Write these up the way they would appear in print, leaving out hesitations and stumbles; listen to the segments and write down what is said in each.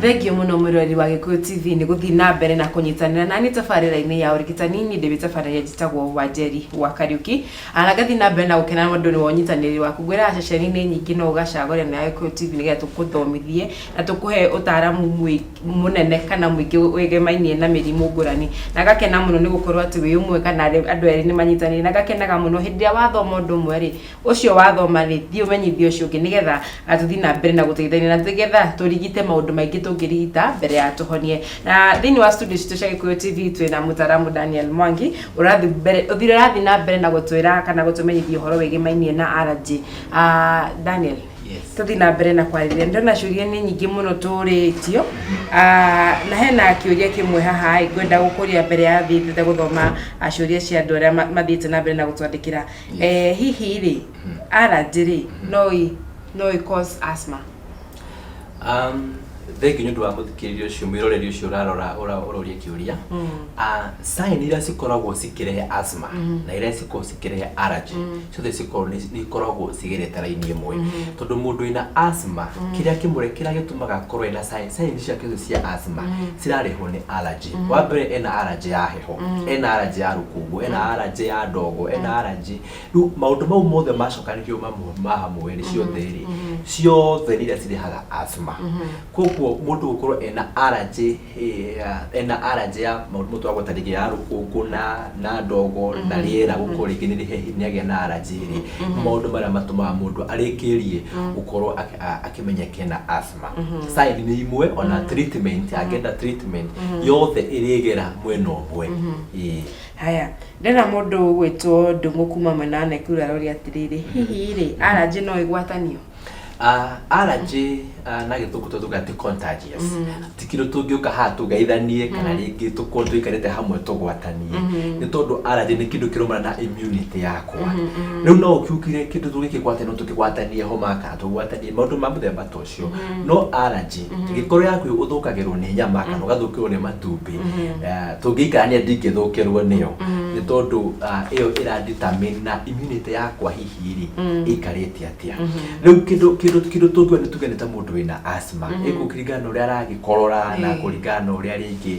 Thengiũ mũno mwĩroreri wa Gĩkũyũ TV nĩ gũthiĩ na mbere na kũnyitanĩra nani tabarĩra-inĩ ya ũrigitani. Niĩ ndĩ tabarĩra njĩtagwo Wanjeri wa Kariũki. Na ngathiĩ na mbere na gũkena mũndũ nĩ wa ũnyitanĩri waku. Ngwĩraga ceceni-inĩ nyingĩ no ũgacagũra na ya Gĩkũyũ TV nĩgetha tũkũthomithie na tũkũhe ũtaaramu mũnene kana mũingĩ wĩgemainie na mĩrimũ ngũrani. Na ngakena mũno nĩ gũkorwo atĩ wĩ ũmwe kana andũ erĩ nĩ manyitanĩire. Na ngakenaga mũno hĩndĩ ĩrĩa wathoma ũndũ ũmwe rĩ, ũcio wathoma rĩ, thiĩ ũmenyithie ũcio ũngĩ nĩgetha tũthiĩ na mbere na gũteithania na nĩgetha tũrigite maũndũ maingĩ tũngĩrigita mbere ya tũhonie. Na thĩinĩ wa studio citũ cia Gĩkũyũ TV twĩna mũtaaramu Daniel Mwangi ũrathiĩ mbere ũrathiĩ na mbere na gũtwĩra kana gũtũmenyithia ũhoro wĩgĩmainie na allergy. Daniel, Yes. Tũthiĩ na mbere na kwarĩrĩria. Ndĩrona ciũria nĩ nyingĩ mũno tũrĩtio. Na hena kĩũria kĩmwe haha ĩ, ngwenda gũkũria mbere ya thiĩte gũthoma ciũria cia andũ arĩa mathiĩte na mbere na gũtwandĩkĩra. Hihi rĩ, allergy rĩ, no ĩ cause asthma? Thengiũ nĩ ũndũ wa mũthikĩrĩria ũcio, mwĩroreri ũcio ũrarora ũroria kĩũria. Sign iria cikoragwo cikĩrehe asthma na iria cikoragwo cikĩrehe allergy ciothe cikoragwo nĩ ikoragwo cigerete raini ĩmwe, tondũ mũndũ wĩna asthma, kĩrĩa kĩmũre kĩrĩa gĩtũmaga akorwo ena sign ciake ciothe cia asthma cirarehwo nĩ allergy. Wa mbere, ena allergy ya heho, ena allergy ya rũkũngũ, ena allergy ya ndogo, ena allergy. Rĩu maũndũ mau mothe macokanĩrio mamwe ma hamwe rĩ, ciothe rĩ, ciothe nĩ iria cirehaga asthma. Koguo mũndũ gũkorwo ena allergy, ena allergy ya maũndũ mau twagweta rĩngĩ, ya rũkũngũ na ndogo na rĩera gũkorwo rĩngĩ nĩ rĩhehu, nĩ agĩa na allergy rĩ, maũndũ marĩa matũmaga mũndũ arĩkĩrie gũkorwo akĩmenyeka ena asthma. Sign nĩ imwe, ona treatment, angĩenda treatment yothe ĩrĩgera mwena ũmwe, ĩĩ. Haya, ndĩrona mũndũ ũgwĩtwo Ndũng'ũ kuma mwena wa Nakuru aroria atĩrĩrĩ, hihi rĩ, allergy no ĩgwatanio? Allergy na gĩthũngũ tũtuga ti contagious. Ti kĩndũ tũngĩũka haha tũgeithanie kana rĩngĩ tũkorwo tũikarĩte hamwe tũgwatanie, nĩ tondũ allergy nĩ kĩndũ kĩraumana na immunity yakwa. Rĩu no ũkiukire kĩndũ tũngĩkĩgwatania, no tũkĩgwatanie homa kana tũgwatanie maũndũ ma mũthemba ta ũcio. No allergy ĩngĩkorwo yaku ũthũkagĩrwo nĩ nyama kana ũgathũkĩrwo nĩ matumbĩ, tũngĩikarania ndingĩthũkĩrwo nĩyo, nĩ tondũ ĩyo ĩra determine na immunity yakwa hihi rĩ ĩikarĩte atĩa. Rĩu kĩndũ tũngiuga nĩ tuge nĩ ta mũndũ wĩna asthma, ĩgũkĩringana na ũrĩa aragĩkorora na kũringana na ũrĩa rĩngĩ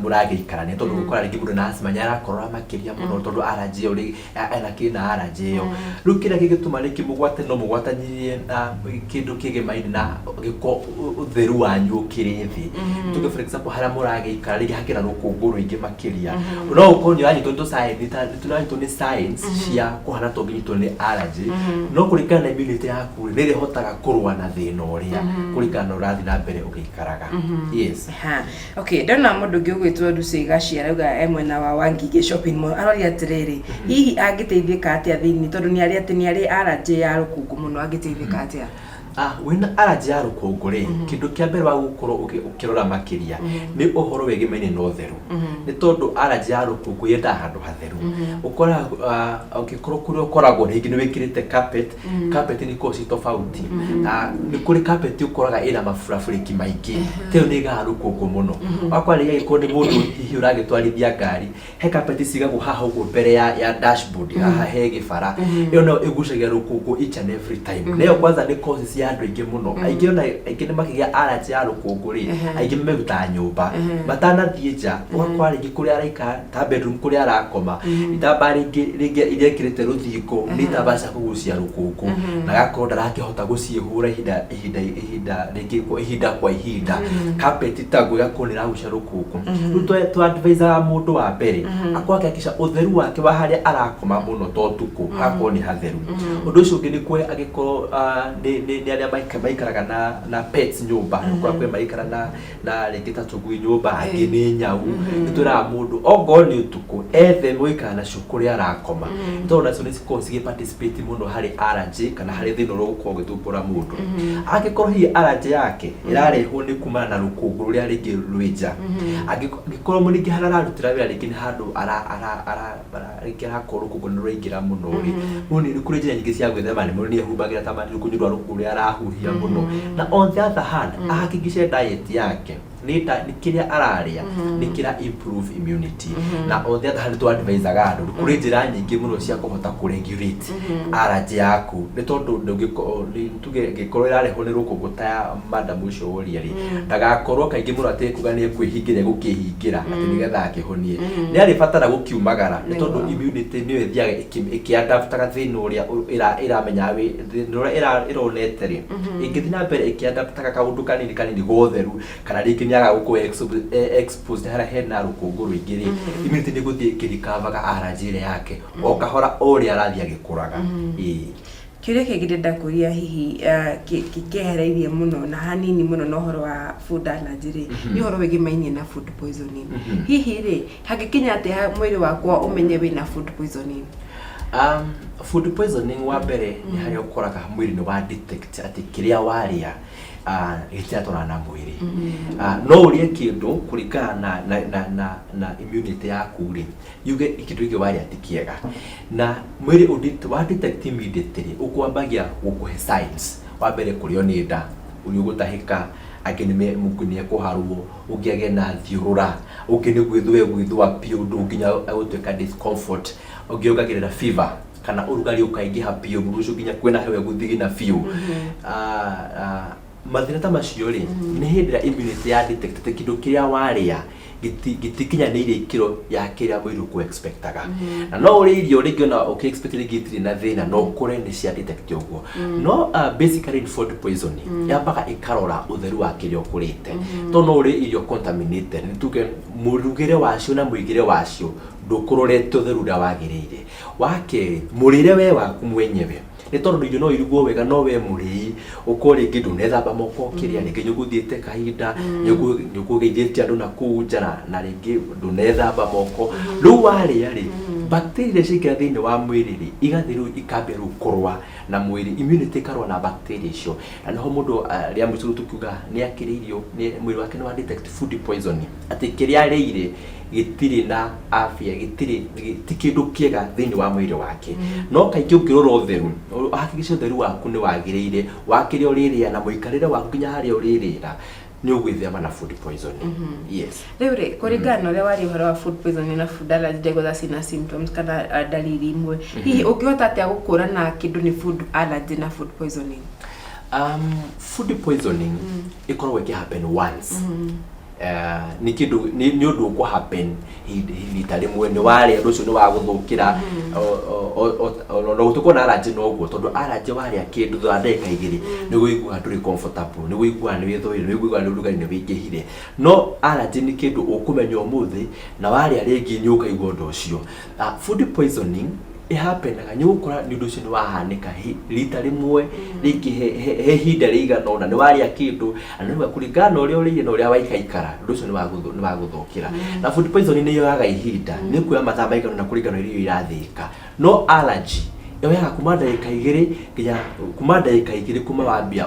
mũragĩikarania, tondũ gũkora rĩngĩ mũndũ na asthma nĩ arakorora makĩria mũno tondũ allergy ĩyo ena kĩna allergy ĩyo. Rĩu kĩrĩa kĩngĩtũma rĩngĩ mũgwate, no mũgwatanirie na kĩndũ kĩgemaine na gĩko, ũtheru wanyu ũkĩrĩ thĩ. Tuge, for example, harĩa mũragĩikara rĩngĩ hakĩna rũkũngũ rũingĩ makĩria, no ũkorwo nĩ ũranyitwo nĩ tũ ta tũranyitwo nĩ signs cia kũhana ta ũngĩnyitwo nĩ allergy, no kũringana na immunity yaku rĩ, nĩ ĩrĩhotaga kũrũa na thĩna ũrĩa kũringana na ũrathiĩ na mbere ũgĩikaraga. Yes. Ha. Okay, ndona mũndũ ũngĩ ũgwĩtwo Lucy Gaci arauga e mwena wa Wangige Shopping Mall. Aroria atĩrĩrĩ, hihi angĩteithĩka atĩa thĩinĩ, tondũ nĩ arĩ atĩ nĩ arĩ allergy ya rũkũngũ mũno, angĩteithĩka atĩa? Wĩna allergy ya rũkũngũ rĩ, kĩndũ kĩa mbere wa gũkorwo ũkĩrora makĩria nĩ ũhoro wĩgĩmaine na ũtheru, nĩ tondũ allergy ya rũkũngũ yendaga handũ hatheru. Ũkoraga ũngĩkorwo kũrĩa ũkoragwo rĩngĩ nĩ wĩkĩrĩte carpet, carpet nĩ ikoragwo ci tofauti. Nĩ kũrĩ carpet ũkoraga ĩna maburabũrĩki maingĩ, ta ĩyo nĩ ĩgaga rũkũngũ mũno. Wakora rĩngĩ angĩkorwo nĩ mũndũ hihi ũragĩtwarithia ngari, he carpet cigagwo haha ũguo mbere ya dashboard, haha he gĩbara, ĩyo nayo ĩgucagia rũkũngũ each and every time. Na ĩyo kwanza nĩ causes ya andũ aingĩ mũno. Aingĩ ona aingĩ nĩ makĩgĩa allergy ya rũkũngũ rĩ, aingĩ merutaga nyũmba matanathiĩ nja. Ũgakora rĩngĩ kũrĩa araikara, ta bedroom kũrĩa arakoma, itambaya rĩngĩ iria ĩkĩrĩte rũthingo nĩ itambaya cia kũgucia rũkũngũ, na agakorwo ndarakĩhota gũciĩhũra ihinda rĩngĩ ihinda kwa ihinda. Carpet taguo ĩgakorwo nĩ ĩragucia rũkũngũ. Rĩu tũ advisaga mũndũ wa mbere akorwo akĩhakikisha ũtheru wake wa harĩa arakoma mũno, to ũtukũ, hagakorwo nĩ hatheru. Ũndũ ũcio ũngĩ nĩ kwe angĩkorwo nĩ arĩa maikaraga na pets nyũmba, ũkora kwĩ maikara na rĩngĩ ta tũgui nyũmba, angĩ nĩ nyau, nĩ twĩraga mũndũ ongorwo nĩ ũtukũ ethe gũikara nacio kũrĩa arakoma, nĩ tondũ nacio nĩ cikoragwo cigĩ participate mũno harĩ allergy kana harĩ thĩna ũrĩa ũgũkorwo ũgĩthumbũra mũndũ. Angĩkorwo hihi allergy yake ĩrarehwo nĩ kumana na rũkũngũ rũrĩa rĩngĩ rwĩ nja, angĩkorwo rĩngĩ harĩa ararutĩra wĩra rĩngĩ nĩ handũ rĩngĩ arakorwo rũkũngũ nĩ rũraingĩra mũno rĩ, mũndũ nĩ kũrĩ njĩra nyingĩ cia gwĩthema. Nĩ mũndũ nĩ ehumbagĩra ta mũndũ rwa rũkũngũ rũrĩa arahuhia mũno. Na on the other hand, ahakikishe diet yake. Nĩ kĩrĩa ararĩa nĩ kĩra improve immunity. Na on the other hand, tũ advisaga andũ kũrĩ njĩra nyingĩ mũno cia kũhota kũ regulate allergy yaku, nĩ tondũ ndũngĩkorwo tuge ĩngĩkorwo ĩrarehwo nĩ rũkũngũ ta ya madam ũcio woria rĩ, ndagakorwo kaingĩ mũno atĩ kuga nĩ ekwĩhingĩra, egũkĩhingĩra atĩ nĩgetha akĩhonie, nĩ arĩbatara gũkiumagara, nĩ tondũ immunity nĩyo ĩthiaga ĩkĩadaptaga thĩna ũrĩa ĩramenya thĩna ũrĩa ĩronete rĩ, ĩngĩthiĩ na mbere ĩkĩadaptaga kaũndũ kanini kanini gotheru, kana rĩngĩ nĩ aga gũkorwo exposed harĩa hena rũkũngũ rũingĩ rĩ, immunity nĩ gũthiĩ ĩkĩrikavaga allergy ĩrĩa yake o kahora o ũrĩa arathiĩ agĩkũraga, ĩĩ. Kĩũria kĩngĩ ndĩrenda kũria hihi kĩehereirie mũno na hanini mũno na ũhoro wa food allergy rĩ, nĩ ũhoro wĩgĩmainie na food poisoning. Hihi rĩ, hangĩkinya atĩa mwĩrĩ wakwa ũmenye wĩna food poisoning? Food poisoning, wa mbere nĩ harĩa ũkoraga mwĩrĩ nĩ wa detect atĩ kĩrĩa warĩa gĩtiratwarana na mwĩrĩ. No ũrĩe kĩndũ kũringana na immunity yaku rĩ, yuge kĩndũ gĩkĩ warĩa ti kĩega, na mwĩrĩ wa detect immediately, ũkwambagia gũkũhe signs. Wa mbere, kũrĩo nĩ nda, ũrĩa ũgũtahĩka, angĩ nĩ nĩ ekũharwo, ũngĩ agĩe na thiũrũra, ũngĩ nĩ gwĩthũa gwĩthũa biũ ũndũ nginya gũtuĩka discomfort, ũngĩ ongagĩrĩra fever kana ũrugarĩ ũkaingĩha biũ, mũndũ ũcio nginya kwĩna heho egũthigina biũ. Mathĩna ta macio rĩ, nĩ hĩndĩ ĩrĩa immunity ya detect atĩ kĩndũ kĩrĩa warĩa gĩtikinyanĩirie ikĩro ya kĩrĩa mwĩrĩ ũkũ expectaga. Na no ũrĩe irio rĩngĩ ona ũkĩ expect rĩngĩ itirĩ na thĩna, no ũkore nĩ cia detect ũguo. No basically in food poisoning yambaga ĩkarora ũtheru wa kĩrĩa ũkũrĩte, tondũ no ũrĩe irio contaminated, nĩ tuge mũrugĩre wacio na mũigĩre wacio ndũkũrorete ũtheru ũrĩa wagĩrĩire. Wa kerĩ, mũrĩre we waku mwenyewe, nĩ tondũ irio no irugwo wega, no we mũrĩi ũkorwo rĩngĩ ndũnethamba moko ũkĩrĩa, rĩngĩ nĩ ũgũthiĩte kahinda nĩ ũkũgeithĩtie andũ na kũu nja na rĩngĩ ndũnethamba moko. Rĩu warĩa rĩ, bacteria iria ciaingĩra thĩinĩ wa mwĩrĩ rĩ, igathiĩ rĩu ikambia rĩu kũrũa na mwĩrĩ, immunity ĩkarũa na bacteria icio. Na nĩho mũndũ rĩa mũico rĩu tũkiuga nĩ akĩrĩa irio, mwĩrĩ wake nĩ wa detect food poisoning, atĩ kĩrĩa arĩire gĩtirĩ na afya, gĩtirĩ ti kĩndũ kĩega thĩinĩ wa mwĩrĩ wake. No kaingĩ ũngĩrora ũtheru, hakikisha ũtheru waku nĩ wagĩrĩire wa kĩrĩa ũrĩrĩa na mũikarĩre waku nginya harĩa ũrĩrĩra, nĩ ũgwĩthema na food poisoning, yes. Rĩu rĩ, kũringana na ũrĩa waria ũhoro wa food poisoning na food allergy, ndegwetha cina symptoms kana dalili imwe, hihi ũngĩhota atĩa gũkũrana kĩndũ nĩ food allergy na food poisoning? Food poisoning ĩkoragwo ĩkĩ happen once. Nĩ kĩndũ nĩ ũndũ ũkũ happen rita rĩmwe, nĩ warĩa, ũndũ ũcio nĩ wagũthũkĩra. Ona gũtuĩka na allergy noguo, tondũ allergy warĩa kĩndũ, thutha wa ndagĩka 2 nĩ ũiguaga ndũrĩ comfortable, nĩ ũiguaga nĩ wĩthũire, nĩ ũiguaga nĩ ũrugarĩ nĩ wĩingĩhire. No allergy nĩ kĩndũ ũkũmenya ũmũthĩ, na warĩa rĩngĩ nĩ ũkaigua ũndũ ũcio. Food poisoning ĩhappenaga nĩ ũgũkora nĩ ũndũ ũcio nĩ wahanĩka rita rĩmwe, rĩngĩ he ihinda rĩigana ũna nĩ warĩa kĩndũ, na nĩ kũringana na ũrĩa ũrĩire na ũrĩa waikaikara, ũndũ ũcio nĩ wagũthũkĩra. Na food poisoning nĩ yoyaga ihinda, nĩ kuoya mathaa maigana ũna kũringana na ũrĩa irio irathĩĩka. No allergy yoyaga kuma ndagĩka 2 nginya kuma ndagĩka 2 kuma wambia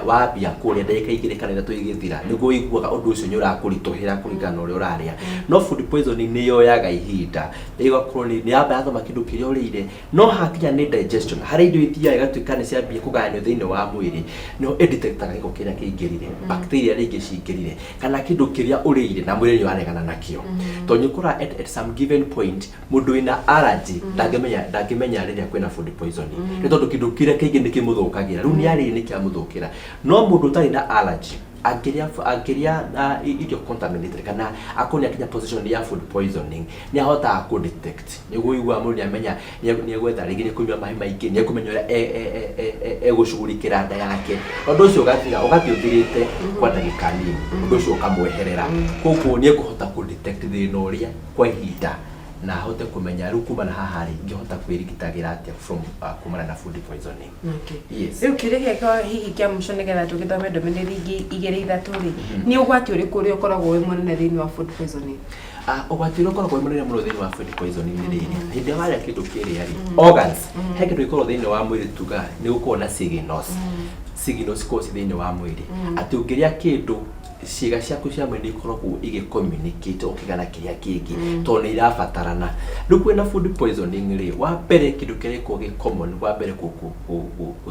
kũrĩa, ndagĩka 2 kana 3 igĩthira, nĩguo ũiguaga ũndũ ũcio nĩ ũrakũritũhĩra kũringana na ũrĩa ũrarĩa. No food poisoning nĩ yoyaga ihinda, ĩgakorwo nĩ yamba yathoma kĩndũ kĩrĩa ũrĩire, no hakinya nĩ digestion, harĩa irio ithiaga igatuĩka nĩ ciambia kũgayanio thĩinĩ wa mwĩrĩ, nĩho ĩdetectaga gĩko kĩrĩa kĩingĩrire, bacteria rĩngĩ cingĩrire, kana kĩndũ kĩrĩa ũrĩire na mwĩrĩ nĩ waregana nakĩo. Tondũ nĩ ũkoraga at some given point mũndũ wĩna allergy ndangĩmenya rĩrĩa kwĩna food poisoning, nĩ tondũ kĩndũ kĩrĩa kĩingĩ nĩ kĩmũthũkagĩra, rĩu nĩ arĩire nĩ kĩamũthũkĩra. No mũndũ ũtarĩ na allergy angĩrĩa irio contaminated kana akorwo nĩ akinya position ya food poisoning, nĩ ahotaga kũ detect, nĩguo ũiguaga mũndũ nĩ amenya nĩ egwetha rĩngĩ nĩ kũnyua maĩ maingĩ, nĩ ekũmenya ũrĩa egũcugurikĩra nda yake, ũndũ ũcio ũgathira, ũgathiĩ ũthirĩte kwa ndagĩka nini, ũndũ ũcio ũkamweherera. Koguo nĩ ekũhota kũ detect thĩna ũrĩa kwa ihinda na ahote kũmenya rĩu kuma na haha rĩ, ingĩhota kwĩrigitagĩra atĩa from kumana na food poisoning. Yes. Rĩu kĩũria gĩakwa hihi kĩa mũico, nĩgetha tũgĩthome ndũmĩrĩri ingĩ igĩrĩ ithatũ rĩ, nĩ ũgwati ũrĩkũ ũrĩa ũkoragwo wĩ mũnene thĩinĩ wa food poisoning? Ũgwati ũrĩa ũkoragwo wĩ mũnene mũno thĩinĩ wa food poisoning nĩ rĩrĩ: hĩndĩ ĩrĩa warĩa kĩndũ kĩrĩa rĩ, organs, he kĩndũ gĩkoragwo thĩinĩ wa mwĩrĩ, tuga nĩ gũkoragwo na signals, signals cikoragwo ci thĩinĩ wa mwĩrĩ atĩ ũngĩrĩa kĩndũ, ciĩga ciaku cia mwĩrĩ nĩ ikoragwo igĩ communicate o kĩga na kĩrĩa kĩngĩ, tondũ nĩ irabatarana. Rĩu kwĩna food poisoning rĩ, wa mbere kĩndũ kĩrĩa gĩkoragwo gĩ common wa mbere kũ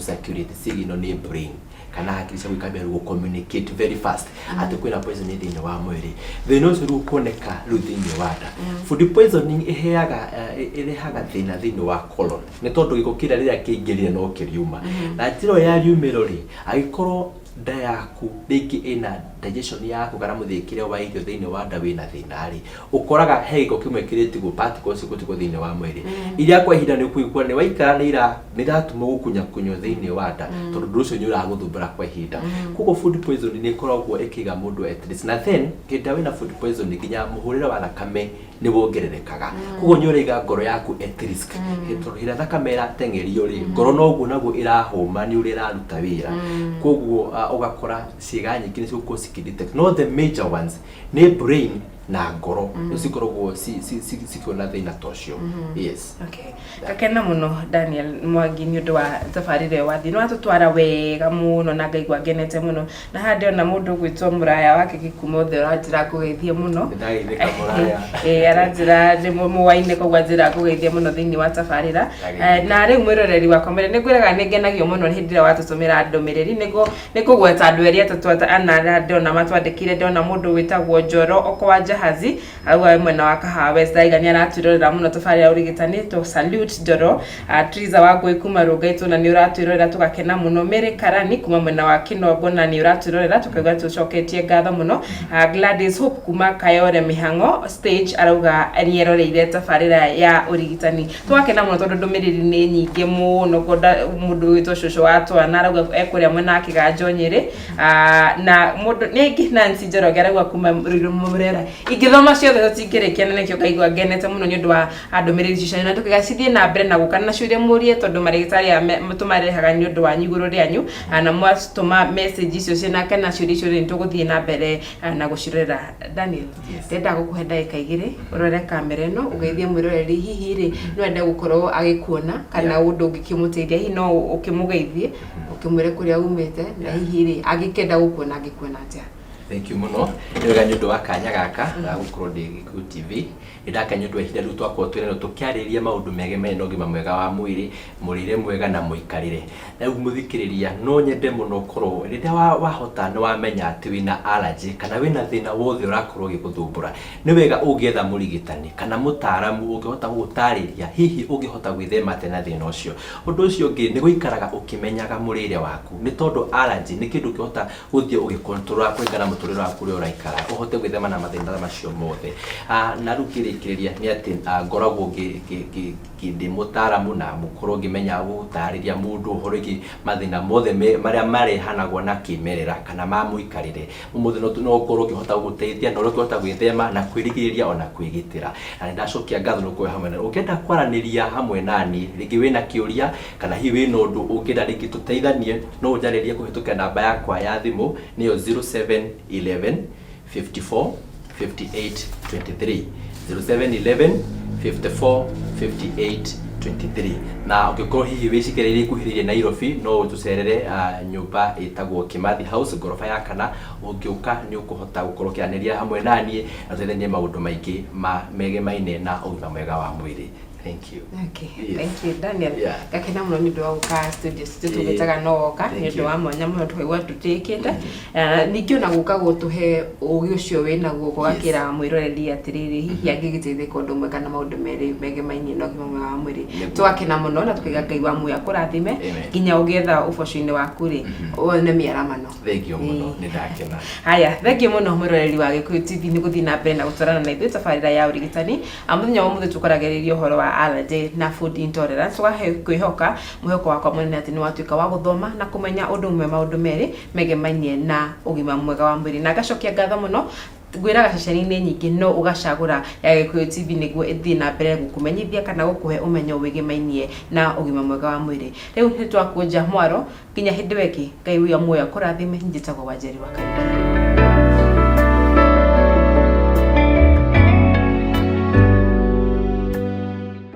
circulate signal nĩ brain. Kana hakiri ciaku ikambia rĩu gũ-communicate very fast atĩ kwĩna poison thĩinĩ wa mwĩrĩ. Thĩna ũcio rĩu ũkoneka rĩu thĩinĩ wa nda. Food poisoning ĩheaga ĩrehaga thĩna thĩinĩ wa colon, nĩ tondũ gĩko kĩrĩa rĩrĩa kĩingĩrire no kĩriuma na njĩra ĩyo ya riumĩro rĩ, angĩkorwo nda yaku rĩngĩ ĩna digestion yaku kana mũthĩkĩre wa irio thĩinĩ wa nda wĩna thĩna rĩ, ũkoraga he gĩko kĩmwe kĩrĩtigwo, particles cigũtigwo thĩinĩ wa mwĩrĩ, iria kwa ihinda nĩ ũkũigua nĩ waikara nĩ ira nĩ iratũma gũkunyakunywo thĩinĩ wa nda, tondũ ũndũ ũcio nĩ ũragũthumbũra kwa ihinda. Koguo food poisoning nĩ ĩkoragwo ĩkĩiga mũndũ at risk. Na then hĩndĩ ĩrĩa wĩna food poisoning, nginya mũhũrĩre wa thakame nĩ wongererekaga, koguo nĩ ũraiga ngoro yaku at risk, tondũ hĩndĩ ĩrĩa thakame ĩrateng'erio rĩ, ngoro noguo naguo ĩrahũma nĩ ũrĩa ĩraruta wĩra. Koguo ũgakora ciĩga nyingĩ nĩ cigũkorwo cikĩ-detect, no the major ones nĩ brain na ngoro, nĩ cikoragwo cikĩona thĩna ta ũcio, yes. Okay. Ngakena mũno, Daniel Mwangi, nĩ ũndũ wa thabarĩra ĩyo wathiĩ. Nĩ watũtwara wega mũno na ngaigua ngenete mũno. Na haha ndĩrona mũndũ ũgwĩtwo mũraya wake gĩkumo othe ũranjĩra ngũgeithie mũno. Nĩndageithĩka, mũraya. Ĩĩ, aranjĩra ndĩ mũwaine, koguo anjĩra ngũgeithie mũno thĩinĩ wa tabarĩra. Na rĩu mwĩroreri wakwa mbere nĩ ngwĩraga nĩ ngenagio mũno hĩndĩ ĩrĩa watũtũmĩra ndũmĩrĩri. Nĩ kũgweta andũ erĩ, atatũ, ana arĩa ndĩrona matwandĩkĩire. Ndĩrona mũndũ wĩtagwo Njoro Okowa Jahazi, arauga wĩ mwena wa Kahawa West, ndaiga nĩ aratwĩrorera mũno tabarĩra ya ũrigitani. To salute Njoro. Triza wa Ngũĩ kuma Rũngai na nĩ ũratwĩrorera, tũgakena mũno. Mary Karani kuma mwena wa Kĩnongo na nĩ ũratwĩrorera, tũkaigua tũcoketie ngatho mũno. Gladys Hope kuma Kayore Mĩhang'o stage arauga nĩ eroreire tabarĩra ya ũrigitani. Tũgakena mũno tondũ ndũmĩrĩri nĩ nyingĩ mũno. Ngona mũndũ wĩtwo cũcũ wa twana arauga ekũrĩa mwena wa Kĩganjo Nyĩrĩ. Na mũndũ nĩ aingĩ, Nancy Njoroge arauga kuma Ruiru Murera. Ingĩthoma ciothe tũtingĩrĩkia, na nĩkĩo ngaigua ngenete mũno nĩ ũndũ wa ndũmĩrĩri icio cianyu, na tũkaiga cithiĩ na mbere na gũka na ciũria mũrie, tondũ marĩgĩtarĩ aya tũmarehaga nĩ ũndũ wanyu, igũrũ rĩanyu. Na mwatũma message icio ciĩna kana ciũria icio nĩ tũgũthiĩ na mbere na gũcirorera. Daniel, ndĩrenda gũkũhe ndagĩka 2 ũrore kamera ĩno, ũgeithie mwĩroreri. Hihi rĩ, no ende gũkorwo agĩkuona kana ũndũ ũngĩkĩmũteithia, hihi no ũkĩmũgeithie, ũkĩmwĩre kũrĩa umĩte, na hihi rĩ, angĩkenda gũkuona angĩkuona atĩa? Thank you mũno, nĩ wega nĩ ũndũ wa kanya gaka ga gũkorwo ndĩ Gĩkũyũ TV. Nĩ ndakena nĩ ũndũ wa ihinda rĩu twakorwo twĩna tũkĩarĩrĩria maũndũ megemainie na ũgima mwega wa mwĩrĩ, mũrĩre mwega na mũikarĩre. Na rĩu mũthikĩrĩria, no nyende mũno ũkorwo rĩrĩa wahota nĩ wamenya atĩ wĩna allergy kana wĩna thĩna wothe ũrakorwo ũgĩgũthumbũra, nĩ wega ũngĩetha mũrigitani kana mũtaaramu ũngĩhota gũgũtarĩria hihi ũngĩhota gwĩthema atĩa na thĩna ũcio. Ũndũ ũcio ũngĩ nĩ gũikaraga ũkĩmenyaga mũrĩre waku, nĩ tondũ allergy nĩ kĩndũ ũngĩhota gũthiĩ ũgĩ-control kũringana na mũtũrĩre waku ũrĩa ũraikara, ũhote gwĩthema na mathĩna macio mothe. Na rĩu ngĩrĩkĩrĩria nĩ atĩ ngoragwo ndĩ mũtaaramu na gũkorwo ngĩmenya gũtarĩria mũndũ ũhoro wĩgiĩ mathĩna mothe marĩa marehanagwo na kĩmerera kana ma mũikarĩre. Ũmũthĩ no ngorwo ngĩhota gũgũteithia na ũrĩa ũngĩhota gwĩthema na kwĩrigĩrĩria ona kwĩgitĩra. Na nĩ ndacokia ngatho nĩ gũkorwo hamwe na ũngĩenda kwaranĩria hamwe naniĩ, rĩngĩ wĩna kĩũria kana hihi wĩna ũndũ ũngĩenda rĩngĩ tũteithanie, no ũnjarĩrie kũhĩtũkĩra namba yakwa ya thimũ, nĩyo 0711 54 58 23, 0711 54 58 23. Na ũngĩkorwo hihi wĩ cikere iria ikuhĩrĩirie Nairobi, no ũtũcerere nyũmba ĩtagwo Kimathi House, ngoroba ya kana. Ũngĩũka nĩ ũkũhota gũkorwo ũkĩaranĩria hamwe naniĩ na tũteithanie maũndũ maingĩ ma megemaine na ũgima mwega wa mwĩrĩ. Thank you. Okay, Yes. thank you, Daniel. Ngakena mũno nĩ ũndũ wa gũka studio citũ, tũgĩtaga no woka. Thank Nĩ ũndũ you. wa mwanya mũno, tũkaigua tũtĩkĩte. Ningĩ ona gũka gũtũhe ũgĩ ũcio wĩ naguo, gũgakĩra mwĩroreri atĩrĩrĩ, hihi angĩgĩteithĩka ũndũ ũmwe kana maũndũ merĩ megemainie na ũgima mwega wa mwĩrĩ. Tũgakena mũno na tũkaiga Ngai wa muoyo akũrathime Amen. nginya ũgĩetha ũboco-inĩ waku rĩ, wone mĩaramano. Thank you mũno, nĩ ndakena. Haya, thengiũ mũno mwĩroreri wa Gĩkũyũ TV nĩ gũthiĩ na mbere na gũtwarana na ithuĩ tabarĩra ya ũrigitani. Mũthenya wa ũmũthĩ tũkwaragĩrĩria ũhoro wa allergy na food intolerance. Tũgahe kwĩhoka mwĩhoko wakwa mũnene atĩ nĩ watuĩka wa gũthoma na kũmenya ũndũ ũmwe maũndũ merĩ megemainie na ũgima mwega wa mwĩrĩ. Na ngacokia ngatho mũno, ngwĩraga ceceni-inĩ nyingĩ no ũgacagũra ya Gĩkũyũ TV nĩguo ĩthiĩ na mbere gũkũmenyithia kana gũkũhe ũmenyo wĩgemainie na ũgima mwega wa mwĩrĩ. Rĩu nĩ twakũnja mwaro nginya hĩndĩ ĩyo ĩngĩ, Ngai wa muoyo akũrathime. Njĩtagwo Wanjeri wa Kariũki.